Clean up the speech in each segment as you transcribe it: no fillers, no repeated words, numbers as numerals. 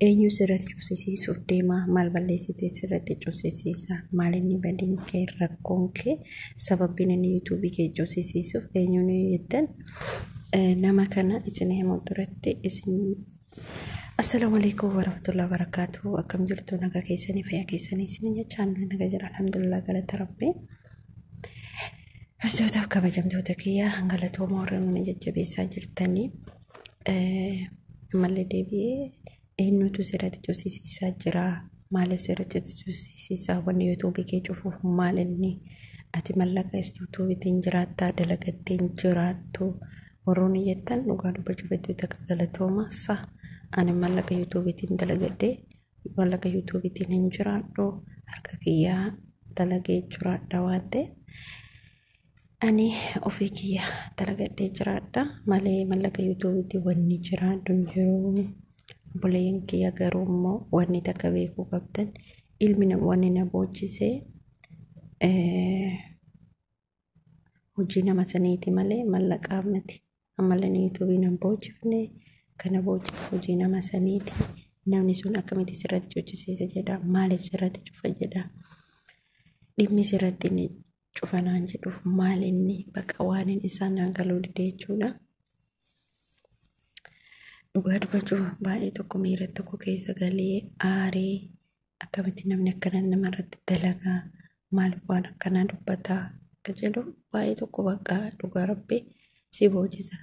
Eenyu sirratti cufsisiisuuf deema? Maal balleessitee sirratti cufsisiisa? Maal inni badiin kee, rakkoon kee, sababbiin inni yuutuubii kee cufsisiisuuf eenyuun jettan nama kana isin himuu duratti isin. Assalaamu alaikum warahmatullahi wabarakatuh. Akkam jirtu? Nagaa keessanii, fayyaa keessanii isin jechaan nagaa jira, alhamdulillah, galata rabbii. Hordoftoota kabajamtoota kiyya, galatooma warra nuna jajjabeessaa jirtanii. Ammallee deebi'ee eenyutu sirratti cufsisiisaa jira? Maaliif sirratti cufsisiisaa? Wanni yuutuubii kee cufuuf maal inni? Ati mallaqa yuutuubiitiin jiraattaa, dalagattee jiraattu warroonni jettan, dhugaa dubbachuu hedduu takka galatooma. Sa ani mallaqa yuutuubiitiin dalagadhee mallaqa yuutuubiitiin hin jiraadhu, harka kiyyaa dalagee jiraadha waan ta'eef ani ofii kiyya dalagadhee jiraadha malee mallaqa yuutuubiitiin wanni jiraadhu hin jiru. Obboleeyyan kiyya, garuu immoo wanni takka beekuu qabdan, ilmi nama wanni na boochisee hojii nama saniiti malee mallaqaa miti. Ammallee yuutuubii nan boocifne, kana boocise hojii nama saniiti. Namni sun akkamitti sirratti cuchisiisa jedha? Maaliif sirratti cufa jedha? Dhimmi sirratti inni cufanaan jedhuuf maal inni? Bakka waan inni isaan naan galuu dide jechuudha. Dhugaa dubbachuuf baay'ee tokko miira tokko keessa galee aaree, akkamitti namni akkana namarratti dalagaa, maaliif waan akkanaa dubbataa akka jedhu baay'ee tokko bakka dhugaa rabbi si boojisa.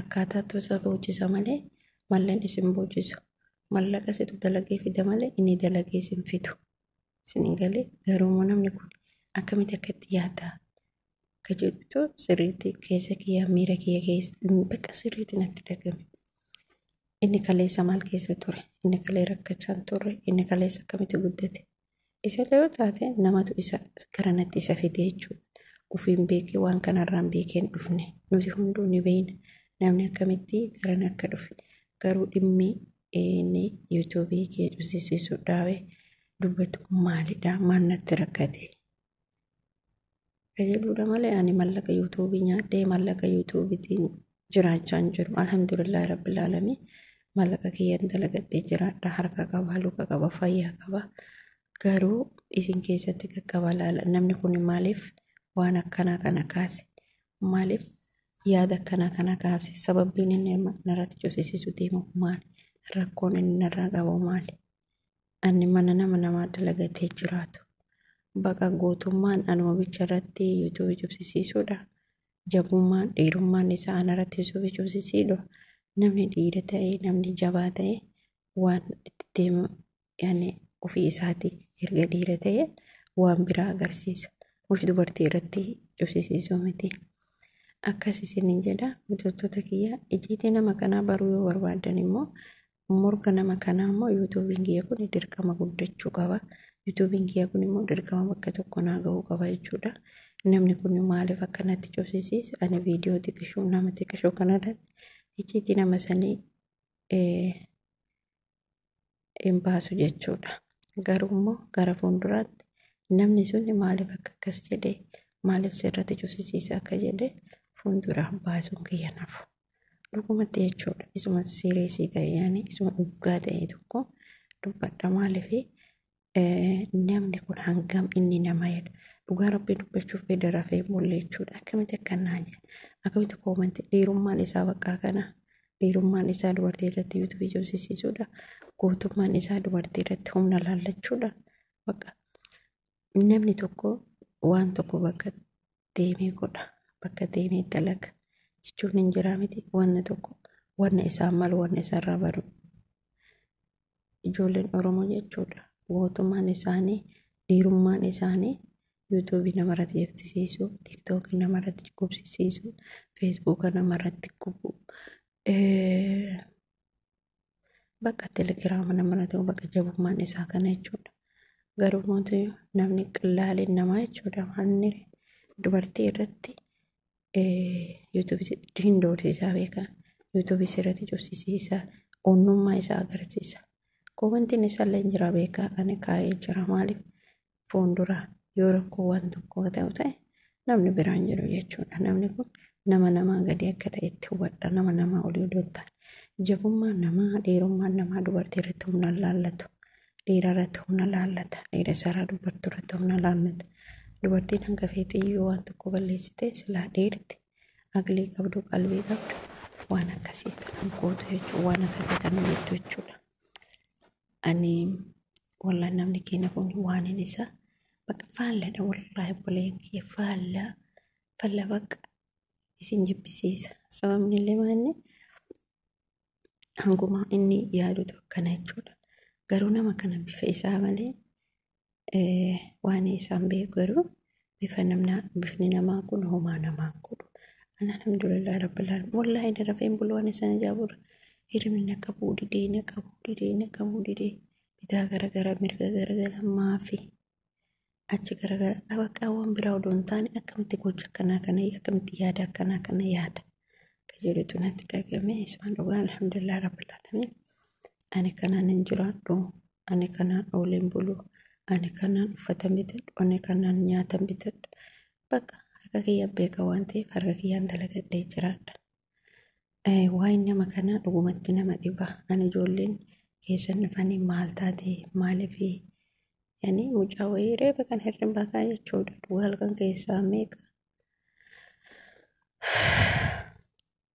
Akkaataa tosa boojisa malee malleen isin boojisu. Mallaqa situ dalagee fida malee inni dalagee isin fidu. Isin galee? Garuu namni kun akkamitti akkatti yaada akka jedhutu sirriitti keessa kiyya, miira kiyya keessa bakka sirriitti natti dhagame. Inni kaleessa maal keessa ture? Inni kalee rakkachaa hin turre? Inni kaleessa akkamitti guddate? Isa yoo taate namatu isa garanatti isa fide jechuudha. Ofiin beekee waan kanarraan beekee hin dhufne. Nuti hunduu ni beekna. Namni akkamitti garana akka dhufe. Garuu dhimmi inni yuutuubii kee cufsisiisuu dhaabe dubbatu maalidha? Maal natti rakkate? Ka jedhuudha malee ani mallaqa yuutuubii nyaadhee mallaqa yuutuubiitiin jiraachaa hin jiru. Alhamdulillahi rabbil aalamiin. Mallaqa kiyyaan dalagadhee jiraadha. Harka qaba, luka qaba, fayyaa qaba. Garuu isin keessatti qaqqaba laala. Namni kun maaliif waan akkanaa kana kaase? Maaliif yaada akkanaa kana kaase? Sababbiin inni narratti cufsisiisu deemu maali? Rakkoon inni narraa qabu maali? Ani mana nama namaa dalagatee jiraatu. Baqa gootummaan anuma bicha irratti yuutuubii cufsisiisuudha. Jabummaan dhiirummaan isaa anarratti yuutuubii cufsisiidha. Namni dhiira ta'e, namni jabaa ta'e waan itti deemu yaani ofii isaati erga dhiira ta'e waan biraa agarsiisa. Mux dubartii irratti cufsisiisuu miti. Akkas isiniin jedha, hordoftoota kiyya. Icciitii nama kanaa baruu yoo barbaaddan immoo, morga nama kanaa immoo, yuutuubiin kiyya kun dirqama guddachuu qaba. Yuutuubiin kiyya kun immoo dirqama bakka tokko naa gahuu qaba jechuudha. Namni kun maaliif akkanatti cufsisiise? Ani viidiyoo xiqqishuu nama xiqqishuu kanarratti icciitii nama sanii hin baasu jechuudha. Garuu immoo gara fuulduraatti namni sun maaliif akka akkas jedhee, maaliif sirratti cufsisiisa akka jedhee fuulduraaf baasuun kiyya nafu. Dhugumatti jechuudha. Isuma serious ta'e, yaani isuma dhugaa ta'e tokko dubbadha. Maaliif namni kun hangam inni nama jedha. Dhugaa rabbii dubbachuuf fedha rafee bulle jechuudha. Akkamitti akkanaa jedha? Akkamitti comment dhiirummaan isaa bakka kana? Dhiirummaan isaa dubartii irratti yuutuubii cufsisiisuudha. Gootummaan isaa dubartii irratti humna laallachuudha. Bakka namni tokko waan tokko bakka deemee godha. Bakka deemee dalaga. Jechuun hin jiraa miti, wanni tokko wanna isaan malu, wanna isarraa baru. Ijoolleen Oromoo jechuudha. Gootummaan isaanii, dhiirummaan isaanii yuutuubii namarratti jechisiisuu, tiiktookii namarratti gubsisiisuu, feesbuuka namarratti gubuu, bakka telegiraama namarratti, bakka jabummaan isaa kana jechuudha. Garuu mootii namni qillaaleen namaa jechuudha. Wanni dubartii irratti yuutuubii hin doorsisaa beekaa. Yuutuubii irratti cufsisiisa. Onnummaa isaa agarsiisa. Commentiin isaallee jira beekaa, ani kaa'ee jira. Maaliif fuuldura yoo rakkoo waan tokko ta'u ta'e namni biraan jiru jechuudha. Namni kun nama namaa gadi akka ta'etti hubadha. Nama namaa olii odoo hin taane. Jabummaan namaa dhiirummaan namaa dubartii irratti humna laallatu. Dhiira irratti humna laallata. Dhiira isaarraa dubartii irratti humna laallata. Dubartiin hanga feetiyyuu waan tokko balleessite silaa dhiirti aqlii qabdu qalbii qabdu waan akkasii kan gootu jechuudha. Waan akkasii kan jettu jechuudha. Ani wallahi namni keenya kun waan inni isaa bakka faalladha wallahi obboleen kiyya faallaa faalla bakka isin jibbisiisa. Sababni illee maali? Hanguma inni yaadutu akkana jechuudha. Garuu nama kana bifa isaa malee waan isaan beeku garuu bifa namnaa bifni namaa kun homaa namaa godhu. Ani alhamdulillah rabbil alamin wallahi inni rafeen bulu waan isaan ajaa'ibudha. Hirribni na qabuu didee na qabuu didee na qabuu didee bitaa garagara mirga garagara maafi achi garagara bakka waan biraa odoo hin taane akkamitti gocha akkanaa kana akkamitti yaada akkanaa kana yaada. Akka jedhutu natti dhagahame isaan dhugaa alhamdulillah rabbil alamin. Ani kanaan hin jiraadhu ani kanaan ooleen bulu ani kanaan uffata bitadhu ani kanaan nyaata bitadhu bakka harka kiyya beeka waan ta'eef harka kiyyaan dalagadhee jiraadha. Waa'een nama kanaa dhugumatti nama dhiba. Ani ijoolleen keessan dhufanii maal taate maaliif yani mucaa wayii reefa kan hirribaa kaa jechuudha. Dhugaa halkan keessaa meeqa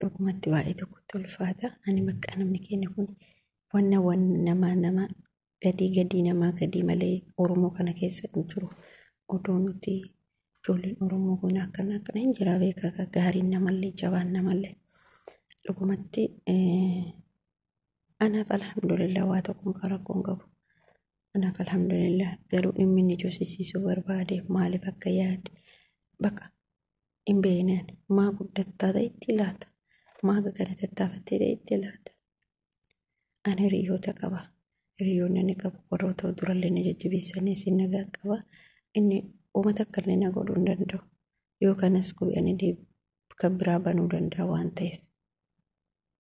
dhugumatti baay'ee tokkotti ulfaata. Ani bakka namni keenya kun wanna wanna namaa nama gadii gadii namaa gadii malee Oromoo kana keessa hin jiru. Odoo nuti ijoolleen Oromoo kun akkana akkana hin jira beekaa gaariin namallee jabaan namallee. Dhugumatti anaaf alhamdulillah waa tokkoon kan rakkoon qabu. Anaaf alhamdulillah garuu dhimmi inni josisiisuu barbaade maaliif akka yaade bakka hin beekneen maa guddattaa ta'etti laata maa akka kana tattaafattee ta'etti laata. Ani hiriyoota qaba. Hiriyoonni inni qabu warroota durallee na jajjabeessanii isin nagaa qaba. Inni uummata akka illee na godhuu hin danda'u. Yoo kanas ani kan biraa banuu danda'a waan ta'eef.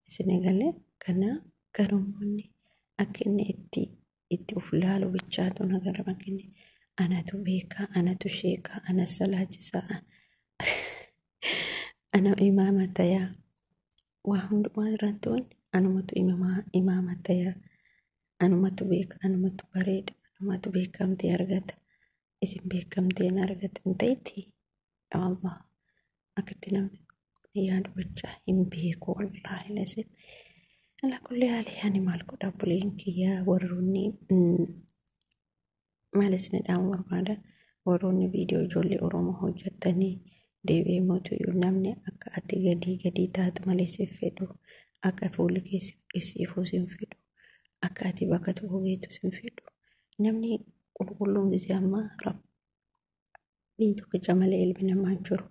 Isin egalee kana garummoonni akka inni itti of laalu bichaatu nagarra bakka inni anatu beekaa anatu sheekaa ana salaachisaa ana imaama tayaa waa hundumaa irratti wanni anumatu imaama tayaa anumatu beeka anumatu bareeda anumatu beekamtii argata isin beekamtii hin argatan hin ta'etti Allah akkatti namni kun yaadu bichaa hin beeku wallaahi lasin. Ala kulli haali ani maal godha obboleen kiyyaa warroonni maal isin dhaamu barbaada warroonni viidiyoo ijoollee Oromoo hojjettanii deebi'ee mootuyyuu namni akka ati gadii gadii taatu malee si fedhu akka fuulli kee siifuu sin fedhu akka ati bakka tokko geettu sin fedhu namni qulqulluun gisee ammaa rabbiin tokkicha malee ilmi namaa hin jiru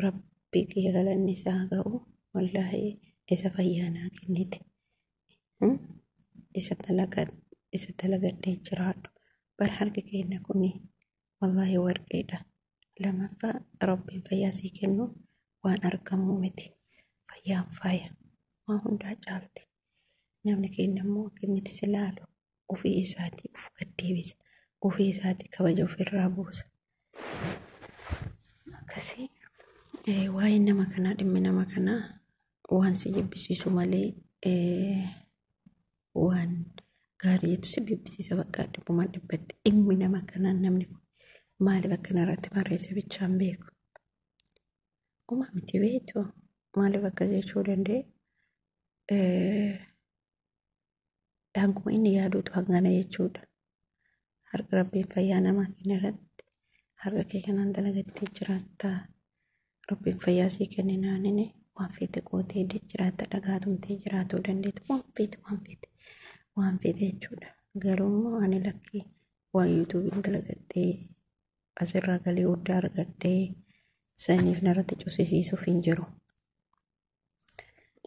rabbii kiyya galanni isaa ga'u wallaahi isa fayyaa naa kennite. Isa dalagadhee jiraadhu. Bara harki keenya kuni wallaahi warqeedha. Lammaffaa rabbiin fayyaa sii kennu waan argamuu miti. Fayyaan faaya. Waan hundaa caalti. Namni keenya immoo akka inni itti si ilaalu ofii isaatii of gaddeebisa. Ofii isaatii kabaja ofirraa buusa. Akkasii waa'een nama kanaa dhimmi nama kanaa waan si jibbisiisu malee waan gaariitu si jibbisiisa bakka dhibbumaan dhibbatti dhimmi nama kanaa namni kun maaliif akkana irratti barreesse bichaan beeku. Uumaa miti beektu maaliif akkas jechuu danda'e hanguma inni yaaduutu hangana jechuudha. Harka rabbiin fayyaa namaa kenna irratti harka kee kanaan dalagattee jiraattaa rabbiin fayyaa sii kenne naanini waan feete qootee jiraatta dhagaatumtee jiraatuu dandeettu waan feete waan feete waan feete jechuudha. Garuu immoo ani lakkii waan yuutuubiin dalagattee asirraa galii guddaa argadhee saniif narratti cusisiisuuf hin jiru.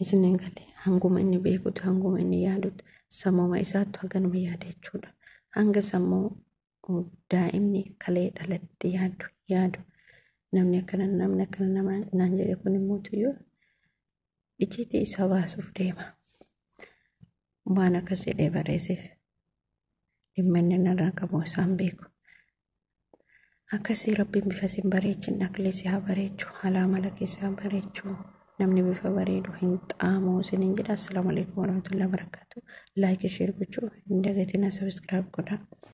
Isin hin galle hanguma inni beekutu hanguma inni yaadutu sammuma isaattu haganuma yaada jechuudha. Hanga sammuu daa'imni kalee dhalatti yaadu yaadu namni akkana namni akkana nama naan jedhe kun immoo tuyyuu icciitii isaa baasuuf deema. Waan akkas jedhee barreesseef dhimma inni narraa qabu isaan beeku. Akkasii rabbiin bifa isin bareechin dhaqlee si haa bareechu haala amala kee si haa bareechu Namni bifa bareedu hin xaamu isiniin jedha. Assalaamu alaikum warahmatullahi wabarakatuh. Like, share gochuu hin dagatinaa, subscribe godhaa.